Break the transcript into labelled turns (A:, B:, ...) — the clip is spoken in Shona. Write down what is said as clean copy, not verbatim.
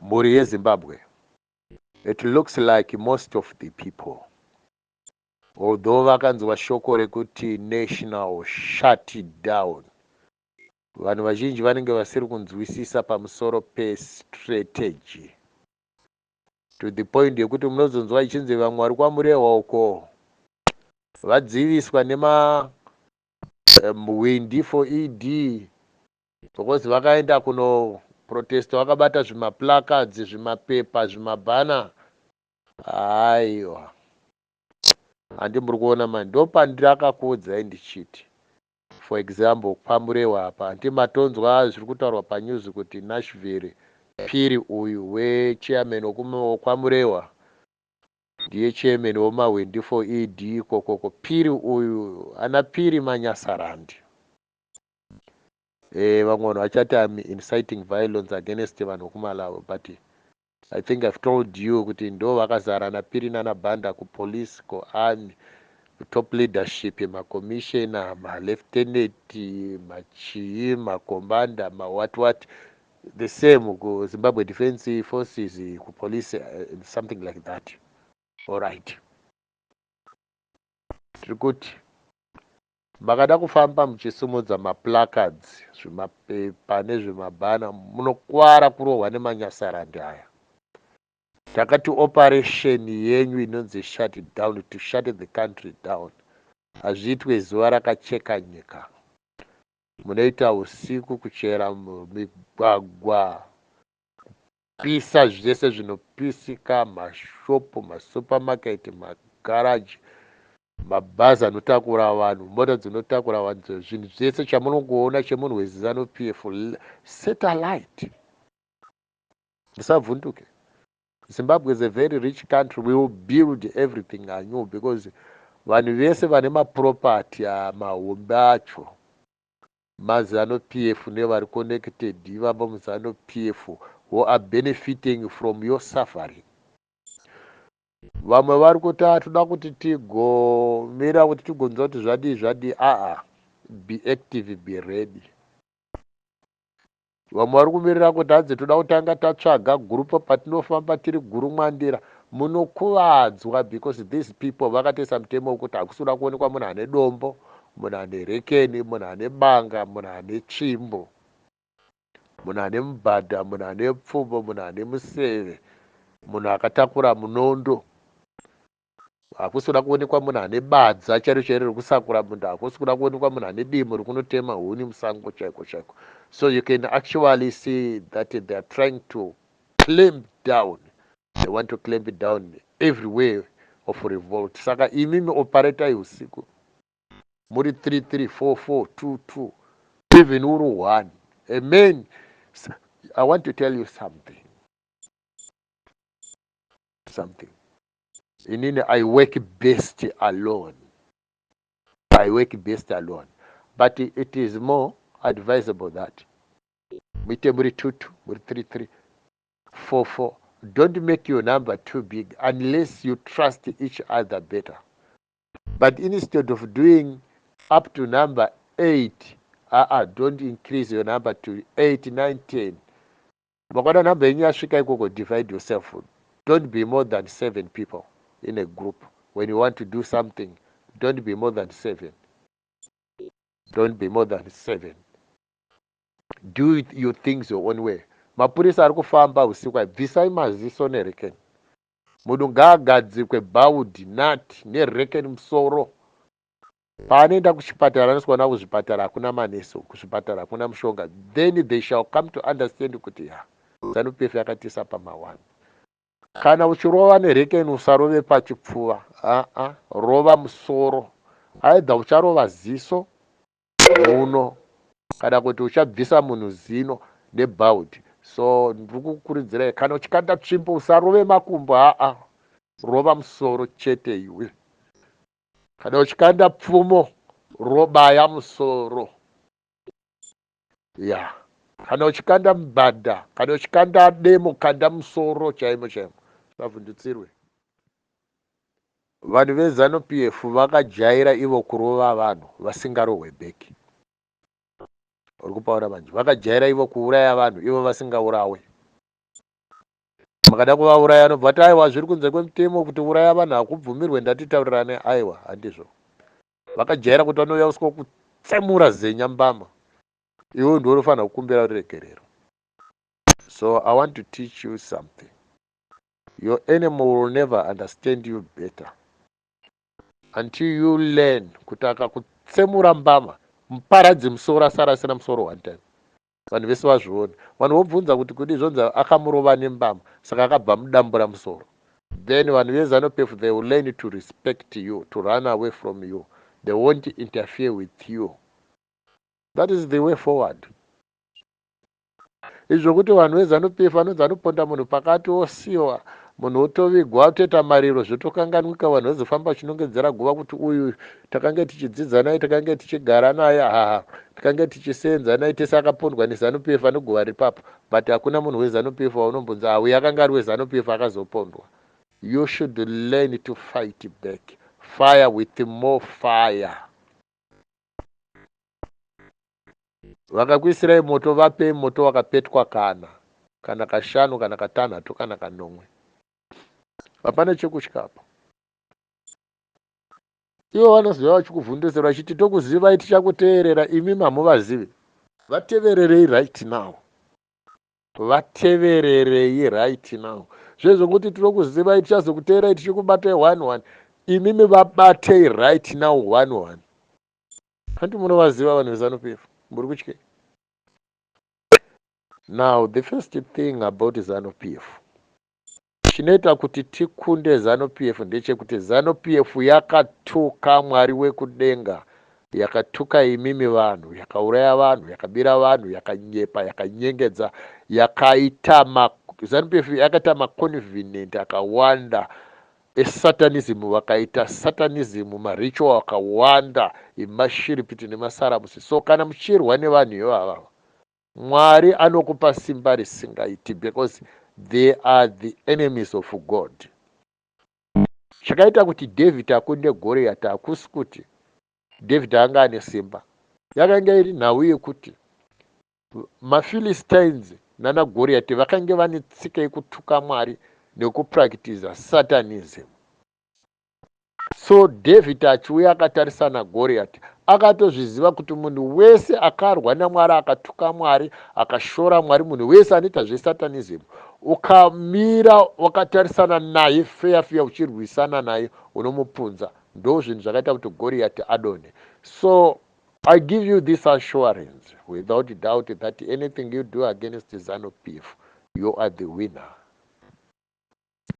A: Mhuri yeZimbabwe, it looks like most of the people, although vakanzwa shoko rekuti national shut down, vanhu vazhinji vanenge vasiri kunzwisisa pamusoro pestrategy, to the point yekuti munozonzwa ichinzi vamwe vari kwaMurehwa uko vadziviswa nemahwindi for ED because vakaenda kunoprotesta vakabata zvimaplacards, zvimapepa, zvimabhana. Aiwa, handi muri kuona mani? Ndo pandakakuudzai ndichiti, for example, kwaMurehwa apa, handi matonzwa zviri kutaurwa panews kuti Nashville Piri uyu wechairman wokwaMurehwa ndiye chairman wemahwindi for ED ikokoko. Piri uyu, ana Piri manyasarandi. Vamwe vanhu vachati am inciting violence against vanhu vekuMalawi, but I think I've told you kuti ndo vakazara naPiri nanaBhanda kupolice, kuarmy, top leadership, macommissioner, malieutenant, machii, macommander, mawhat what, the same kuZimbabwe Defence Forces, kupolice, something like that. Alright, tiri kuti makada kufamba muchisimudza maplacards, zvimapepa nezvimabhana, munokwara kurohwa nemanyasarandi aya. Takati operation yenyu inonzi shut down, to shut the country down, hazviitwe zuva rakacheka nyika. Munoita usiku, kuchera migwagwa, kupisa zvese zvinopisika, mashopu, masupermarket, magaraji, mabhazi anotakura vanhu, mota dzinotakura vanhu, zvinhu zvese chamunongoona chemunhu weZANU PF, satellite. Musavhunduke. Zimbabwe is a very rich country. We will build everything anew because vanhu vese vane maproperty mahombe acho maZANU PF nevari connected ivavo muZANU PF who are benefiting from your suffering. Vamwe vari kuti toda kuti tigomira kuti tigonzwa kuti zvadii zvadii. Aa, be active, be ready. Vamwe vari kumirira kuti hanzi toda kutanga tatsvaga gurupu patinofamba tiri gurumwandira. Munokuvadzwa because these people vakatoisa mutemo wekuti hakusi kuda kuonekwa munhu ane dombo, munhu ane rekeni, munhu ane banga, munhu ane tsvimbo, munhu ane mubhadha, munhu ane pfumbo, munhu ane museve, munhu akatakura munondo. Hakusi kuda kuonekwa munhu ane badza chairo chairo rekusakura munhu. Hakusi kuda kuonekwa munhu ane demo rekunotema huni musango chaiko chaiko. So you can actually see that they are trying to clamp down. They want to clamp down every way of revolt. Saka imimi operatai usiku muri 3 3 4 4 2 2, even uri 1 a man. I want to tell you something. Inini, I work best alone. I work best alone, but it is more advisable that muite muri 2 2, muri 3 3, 4 4. Don't make your number too big unless you trust each other better. But instead of doing up to number 8, don't increase your number to 8, 9, 10. Makaona namba yenyu yasvika ikoko, divide yourself. Don't be more than seven people in a group. When you want to do something, don't be more than seven. Don't be more than seven. Do your things your own way. Mapurisa ari kufamba usiku, bvisai maziso nerekeni. Munhu ngaagadzikwe bhaudhi nati nerekeni musoro. Paanoenda kuchipatara, anoswana kuzvipatara hakuna manesi, kuzvipatara hakuna mushonga. Then they shall come to understand kuti ya ZANU PF yakatisa pamawani. Kana uchirova nerekeni, usarove pachipfuva. Aa, rova musoro. Aidha ucharova ziso muno kana kuti uchabvisa munhu zino nebhaudhi. So ndiri kukurudzirai, kana uchikanda tsvimbo, usarove makumbo. Aa, rova musoro chete iwe. Kana uchikanda pfumo, robaya musoro ya. Kana uchikanda mubhadha, kana uchikanda demo, kanda musoro chaimo chaimo. Savhundutsirwe. Vanhu veZANU PF vakajaira ivo kurova vanhu vasingarohwe back. Uri kupaona manje, vakajaira ivo kuuraya vanhu ivo vasingaurawe. Makada kuvauraya, anobva ati, "Aiwa, zviri kunze kwemutemo kuti uraya vanhu, hakubvumirwe." Ndatitaurirane, aiwa, handizvo. Vakajaira kuti vanouya usiko kutsemura zenya mbama, iwe ndiwe unofanira kukumbira ruregerero. So I want to teach you something. Your enemy will never understand you better until you learn kuti akakutsemura mbama, muparadzi musoro, asara asina musoro one time. Vanhu vese vazviona, vanhu vobvunza kuti kudi zvonzi akamurova nembama, saka akabva mudambura musoro. Then vanhu veZANU PF, they will learn to respect you, to run away from you. They won't interfere with you. That is the way forward. Izvi zvokuti vanhu veZANU PF vanonzi anoponda munhu pakati, osiyiwa, munhu otovigwa, otoita mariro, zvotokanganwika, vanhu vazofamba vachinongedzera guva kuti uyu takange tichidzidza naye, takange tichigara naye, haha, takange tichisenza naye tese, akapondwa neZANU PF, ane guva ripapo. But hakuna munhu weZANU PF waunombonzi, "Auyu akanga ari weZANU PF, akazopondwa." You should learn to fight back, fire with more fire. Vakakuisirai moto, vapei moto wakapetwa kana kashanu, kana katanhatu, kana kanomwe. Hapana chekutyapa. Ivo vanoziva vachikuvhundusira vachiti, "Tokuzivai, tichakuteerera." Imi mamuvazivi, vatevererei right now, vatevererei right now. Zvezvokuti tinokuzivai, tichazokuteerai, tichikubatai one one, imimi vabatei right now one one. Handi munovaziva vanhu veZANU PF? Muri kutyei? Now, the first thing about ZANU PF chinoita kuti tikunde ZANU PF ndechekuti ZANU PF yakatuka Mwari wekudenga, yakatuka imimi vanhu, yakauraya vanhu, yakabira vanhu, yakanyepa, yakanyengedza, yakaita. ZANU PF yakaita macovenant akawanda esatanism, vakaita satanism, maritual akawanda emashiripiti nemasaramusi. So kana muchirwa nevanhu ivavava, Mwari anokupa simba risingaiti, because they are the enemies of God. Chakaita kuti David akunde Goriyati hakusi kuti David anga ane simba. Yakanga iri nhau yekuti maPhilistines nana Goriyati vakange vane tsika yekutuka Mwari nekupractiza satanism. So David achiuya akatarisana Goriyati, akatozviziva kuti munhu wese akarwa naMwari, akatuka Mwari, akashora Mwari, munhu wese anoita zvesatanism, ukamira wakatarisana naye feya feya, uchirwisana naye, unomupunza. Ndo zvinhu zvakaita kuti Goriyati adonhe. So I give you this assurance without doubt that anything you do against ZANU PF, you are the winner.